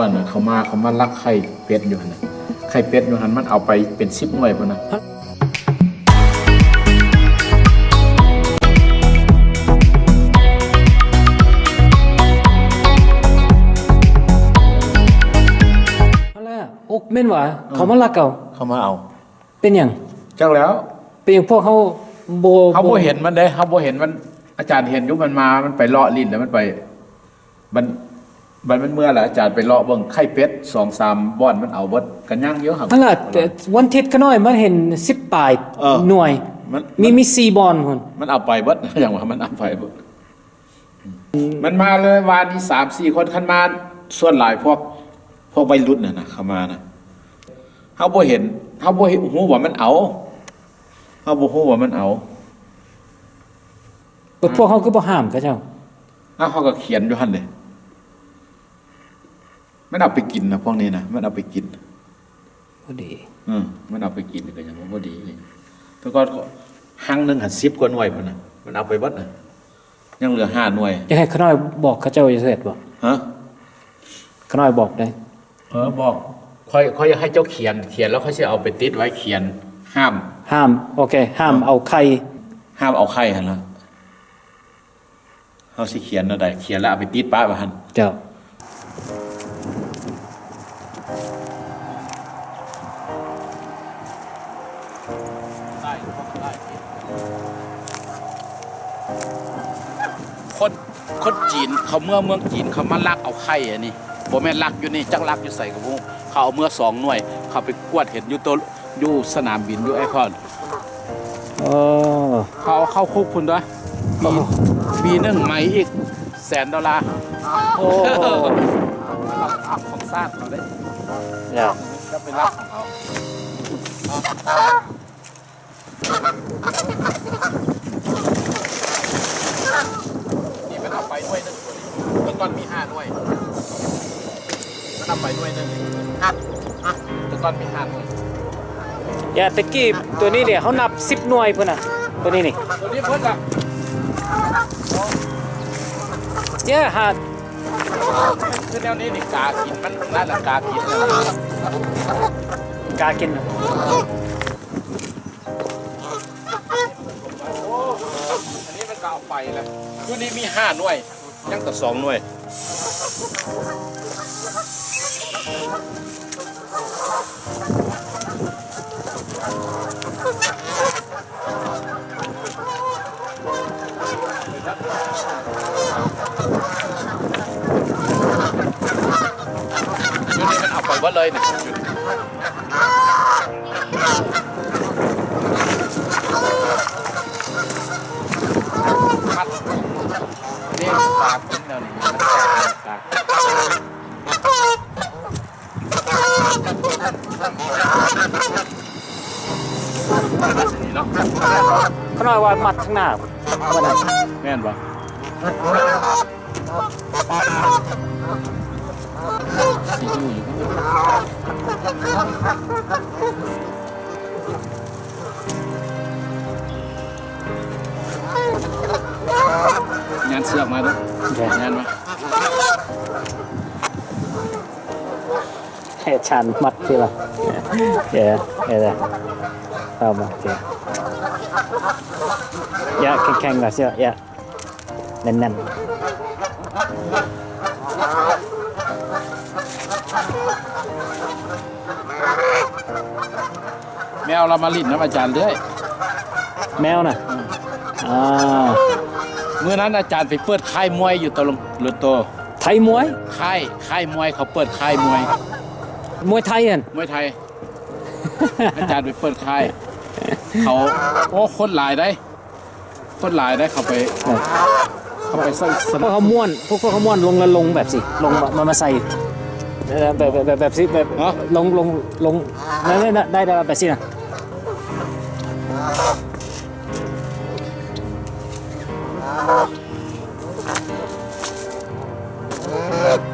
ຕອນນັ້ນເຂົາມາ ເຂົາມາລັກໄຂ່ເປັດຢູ່ຫັ້ນນະ ໄຂ່ເປັດຢູ່ຫັ້ນ ມັນເອົາໄປເປັນສິບໜ່ວຍພຸ້ນນະ. ໂອ້ ແມ່ນຫວາ? ເອີ ເຂົາມາລັກເອົາ ເຂົາມາເອົາ. ເປັນຫຍັງ? ຈັກແລ້ວ. ເປັນຫຍັງພວກເຮົາບໍ່ ເຮົາບໍ່ເຫັນມັນເດ້ ເຮົາບໍ່ເຫັນມັນ. ອາຈານເຫັນຢູ່ ມັນມາ ມັນໄປເລາະຫຼິ້ນ ແລ້ວມັນໄປ ມັນ ບັດມັນເມືອແລ້ວ ອາຈານໄປເລາະເບິ່ງໄຂ່ເປັດ ສອງສາມບ່ອນ ມັນເອົາເບິດ ກະຍັງຢູ່ຫັ້ນ. ຫັ້ນລະ ແຕ່ວັນທິດຂະນ້ອຍມັນເຫັນສິບປາຍ ເອີ ໜ່ວຍ ມັນ ມີ ມີສີ່ບ່ອນພຸ້ນ ມັນເອົາໄປເບິດ. ຫຍັງວ່າມັນເອົາໄປເບິດ. ມັນມາເລີຍວານນີ້ສາມສີ່ຄົນ ຄັນມາສ່ວນຫຼາຍພວກ ພວກໄວລຸ້ນຫັ້ນນະ ເຂົາມານະ ເຮົາບໍ່ເຫັນ ເຮົາບໍ່ເຫັນ ຮູ້ວ່າມັນເອົາ ເຮົາບໍ່ຮູ້ວ່າມັນເອົາ. ແລ້ວພວກເຮົາຄືບໍ່ຫ້າມເຂົາເຈົ້າ? ອ້າວ ເຮົາກໍຂຽນຢູ່ຫັ້ນເດ້. ມັນເອົາໄປກິນນະ ພວກນີ້ນະ ມັນເອົາໄປກິນ. ບໍ່ດີ. ເອີ ມັນເອົາໄປກິນກໍຍັງວ່າບໍ່ດີ. ແຕ່ກ່ອນຮັງໜຶ່ງຫັ້ນສິບກວ່າໜ່ວຍພຸ້ນນະ ມັນເອົາໄປເບິດນະ ຍັງເຫຼືອຫ້າໜ່ວຍ. ຢາກໃຫ້ຂະນ້ອຍບອກເຂົາເຈົ້າຢູ່ເຂດບໍ່? ຮະ? ຂະນ້ອຍບອກໄດ້. ເອີ ບອກ ຂ້ອຍ ຂ້ອຍຢາກໃຫ້ເຈົ້າຂຽນ ຂຽນແລ້ວຂ້ອຍຊິເອົາໄປຕິດໄວ້ ຂຽນຫ້າມ ຫ້າມ ໂອເຄ ຫ້າມເອົາໄຂ່ ຫ້າມເອົາໄຂ່ຫັ້ນລະ. ເຮົາຊິຂຽນແນວໃດ? ຂຽນແລ້ວເອົາໄປຕິດປະໄວ້ຫັ້ນ. ເຈົ້າ. ຄົນ ຄົນຈີນເຂົາເມືອເມືອງຈີນ ເຂົາມາລັກເອົາໄຂ່ອັນນີ້ ບໍ່ແມ່ນລັກຢູ່ນີ້ ຈັກລັກຢູ່ໃສກໍບໍ່ຮູ້. ເຂົາເອົາເມືອສອງໜ່ວຍ ເຂົາໄປກວດເຫັນຢູ່ໂຕ ຢູ່ສະໜາມບິນ ຢູ່ແອພອດ. ເອີ ເຂົາເອົາເຂົ້າຄຸກພຸ້ນເດີ້. ໂອ້ ປີໜຶ່ງໃໝອີກແສນໂດລາ. ໂອ້ ລັກຂອງຊາດເຂົາເດ້. ແລ້ວ ຈະເປັນລັກຂອງເຂົາ. ນີ້ມັນເອົາໄປໜ່ວຍໜຶ່ງ ແຕ່ກ່ອນມີຫ້າໜ່ວຍ ມັນເອົາໄປໜ່ວຍໜຶ່ງ. ຮະ ແຕ່ກ່ອນມີຫ້າໜ່ວຍ. ຢ່າ ແຕ່ກີ້ຕົວນີ້ນີ້ເຮົານັບສິບໜ່ວຍພຸ້ນນະ ຕົວນີ້ນີ້ ຕົວນີ້ເພິ່ນລະ. ຢ່າ ຫາ ຄືແນວນີ້ນີ້ ກາກິນມັນ ນັ້ນລະ ກາກິນ ກາກິນ. ໂອ້ ອັນນີ້ມັນກໍເອົາໄປແລ້ວ. ຢູ່ນີ້ມີຫ້າໜ່ວຍ ຍັງແຕ່ສອງໜ່ວຍ. ຢູ່ນີ້ມັນເອົາໄປເບິດເລີຍນີ້. ມັດ ນີ້ປາກກິນແນວນີ້ ມັນແຊບປາກ ນີ້ເນາະ. ຂ້ານ້ອຍວ່າມັດທາງໜ້າ ແມ່ນບໍ່? ຍານເຊືອກມາດູ ຍານມາ. ໃຫ້ອາຈານມັດຄືວ່າ ເອີ ເອີ ເອົາມາ ໂອເຄ ຢ່າແຂງໆ ກ່ອນ ເຊືອກ ຢ່າ ແໜ້ນໆ. ແມວລາວມາຫຼິ້ນນຳອາຈານເລື້ອຍ. ແມວນະ? ອືມ ອ່າ ມື້ນັ້ນອາຈານໄປເປີດຄ້າຍມວຍຢູ່ໂຕ ໂຕ ໄທມວຍ? ຄ້າຍ ຄ້າຍມວຍ ເຂົາເປີດຄ້າຍມວຍ ມວຍໄທຫັ້ນ? ມວຍໄທ. ອາຈານໄປເປີດຄ້າຍ ເຂົາ ໂອ້ ຄົນຫຼາຍໃດ໋. ຄົນຫຼາຍໄດ໋ ເຂົາໄປ ເອີ ເຂົາໄປໃສ່ສະໜາມ ພວກເຂົາມ່ວນ ພວກ ພວກເຂົາມ່ວນ ລົງແລ້ວລົງແບບຊີ້ ລົງມາ ມາ ມາໃສ່ ແບບ ແບບ ແບບ ແບບຊີ້ ແບບ ຮະ ລົງ ລົງ ລົງ ນັ້ນ ນັ້ນ ໄດ້ ໄດ້ ໄດ້ ແບບຊີ້ນະ.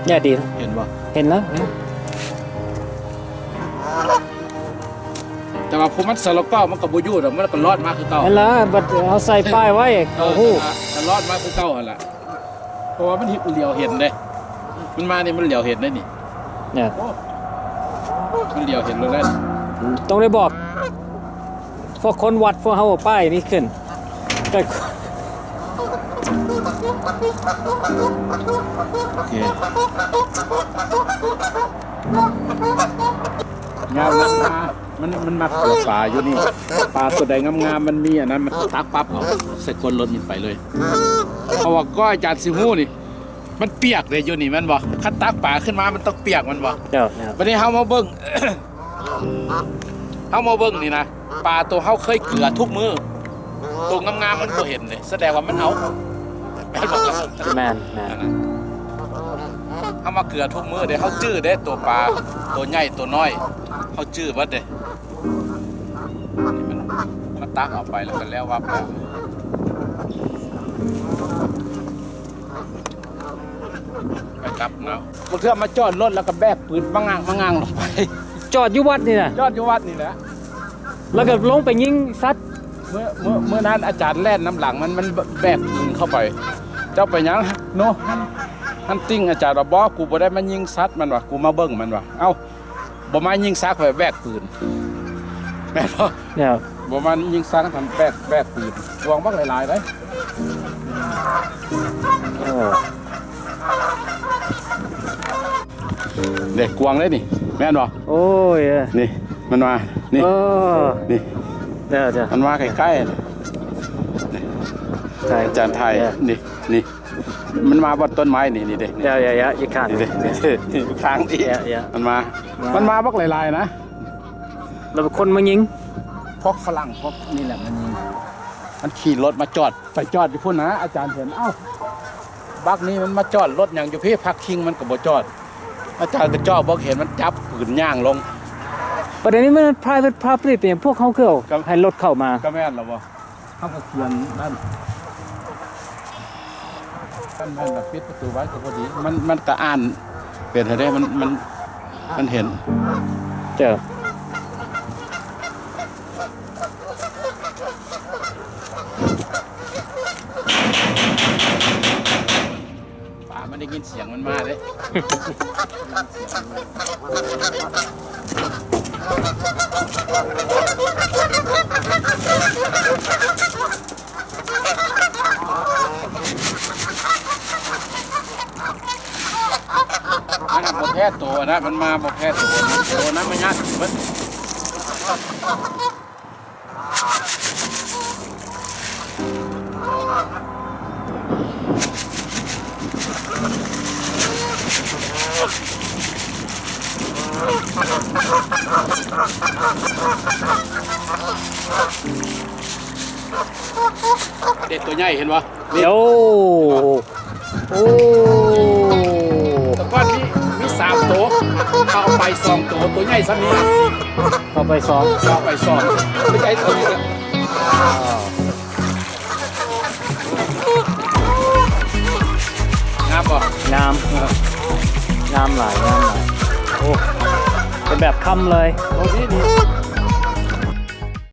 ແຍກດີນະ ເຫັນບໍ່? ເຫັນແລ້ວ ເຫັນ. ແຕ່ວ່າຜູ້ມັນສະລະເກາະມັນກໍບໍ່ຢູ່ດອກ ມັນກໍລອດມາຄືເກົ່າ. ຫັ້ນລະ ບັດເຮົາໃສ່ປ້າຍໄວ້ ເອີ ກໍຮູ້ ກໍລອດມາຄືເກົ່າຫັ້ນລະ ເພາະວ່າມັນເຫັນ ຫຼຽວເຫັນເດ້ ມັນມານີ້ມັນຫຼຽວເຫັນເດ້ນີ້. ເອີ ມັນຫຼຽວເຫັນໂລດເດ້. ຕ້ອງໄດ້ບອກພວກຄົນວັດພວກເຮົາເອົາປ້າຍນີ້ຂຶ້ນ. ໂອເຄ ງາມນະ ມັນ ມັນມັກເກືອປາຢູ່ນີ້. ປາຕົວໃດງາມໆ ມັນມີອັນນັ້ນ ມັນຕັກປັບເອົາໃສ່ກົ້ນລົດນີ້ໄປເລີຍ. ເພາະວ່າກໍອາຈານຊິຮູ້ນີ້ ມັນປຽກເດ້ຢູ່ນີ້ແມ່ນບໍ່? ຄັນຕັກປາຂຶ້ນມາມັນຕ້ອງປຽກແມ່ນບໍ່? ເຈົ້າ ເຈົ້າ. ບັດນີ້ເຮົາມາເບິ່ງ ເຮົາມາເບິ່ງນີ້ນະ ປາໂຕເຮົາເຄີຍເກືອທຸກມື້ ໂຕງາມໆ ມັນບໍ່ເຫັນເດ້ ສະແດງວ່າມັນເອົາ ແມ່ນບໍ່? ແມ່ນ ແມ່ນ. ເຮົາມາເກືອທຸກມື້ເດ້ ເຮົາຈື່ເດ້ ໂຕປາ ໂຕໃຫຍ່ ໂຕນ້ອຍ ເຮົາຈື່ເບິດເດ້. ມັນ ມັນຕັກເອົາໄປແລ້ວກໍແລ້ວວັບແລ້ວ ໄປກັບເອົາ. ບາງເທື່ອມາຈອດລົດແລ້ວກໍແບກປືນມາງາງໆລົງໄປ. ຈອດຢູ່ວັດນີ້ນະ? ຈອດຢູ່ວັດນີ້ແຫຼະ ແລ້ວກໍລົງໄປຍິງສັດ. ເມື່ອ ເມື່ອ ເມື່ອນັ້ນອາຈານແລ່ນນຳຫຼັງມັນ ມັນແບກປືນເຂົ້າໄປ. ເຈົ້າໄປຫຍັງໂນ ຮັນຕິງ? ອາຈານວ່າ ບໍ່ ກູບໍ່ໄດ້ມາຍິງສັດ ມັນວ່າ ກູມາເບິ່ງ ມັນວ່າ. ເອົ້າ ບໍ່ມາຍິງສັດ ຂ້ອຍແບກປືນ ແມ່ນບໍ່? ແລ້ວ ບໍ່ມາຍິງສັດ ຄັນແບກ ແບກປືນ ກວາງບັກຫຼາຍໆເດ້. ເອີ ເດ້ ກວາງເດ້ນີ້ ແມ່ນບໍ່? ໂອ້ຍ ເອີ ນີ້ ມັນມາ ນີ້ ເອີ ນີ້ ເດີ ມັນມາໃກ້ໆ ໃກ້ ອາຈານຖ່າຍ ເອີ ນີ້ ນີ້ ມັນມາບ່ອນຕົ້ນໄມ້ນີ້ ນີ້ເດ້ ຢ່າ ຢ່າ ຢ່າ ຢ່າຂ້າງ ນີ້ເດ້ ນີ້ ນີ້ ນີ້ ຂ້າງນີ້ ຢ່າ ຢ່າ ມັນມາ ມາ ມັນມາບັກຫຼາຍໆນະ ແລ້ວເປັນຄົນມາຍິງ ພວກຝຣັ່ງພວກນີ້ແຫຼະມາຍິງ. ມັນຂີ່ລົດມາຈອດ ໄປຈອດຢູ່ພຸ້ນນະ ອາຈານເຫັນ. ເອົ້າ ບັກນີ້ມັນມາຈອດລົດຫຍັງຢູ່ພີ້ ພາກຄິງມັນກໍບໍ່ຈອດ. ອາຈານກໍເຈາະເບິ່ງ ເຫັນມັນຈັບປືນຍ່າງລົງ. ປະເດັນນີ້ມັນ private property ເປັນຫຍັງພວກເຂົາຄືເອົາ ກໍ ໃຫ້ລົດເຂົ້າມາ? ກໍແມ່ນແລ້ວບໍ່? ເຮົາກໍຂຽນນັ້ນ ຄັນແມ່ນລະປິດປະຕູໄວ້ກໍພໍດີ. ມັນ ມັນກໍອ່ານເປັນໃຫ້ໄດ້ ມັນ ມັນ ມັນເຫັນ. ເຈົ້າ. ປາມັນໄດ້ຍິນສຽງມັນມາເດ້. ມັນບໍ່ແພ້ໂຕນະ ມັນມາບໍ່ແພ້ໂຕນະ ໂຕນະມັນຍາກເບິດ. ເດັດຕົວໃຫຍ່ເຫັນບໍ່? ນີ້ ໂອ້ ໂອ້ ແຕ່ກ່ອນມີ ມີສາມໂຕ ເຂົ້າໄປສອງໂຕ ໂຕໃຫຍ່ສ່ຳນີ້ ເຂົ້າໄປສອງ ເຂົ້າໄປສອງ ໄປໃກ້ໂຕນີ້ ງາມບໍ່? ງາມ ເອີ ງາມຫຼາຍ ງາມຫຼາຍ. ໂອ້ ເປັນແບບຄຳເລີຍ ໂຕນີ້ນີ້.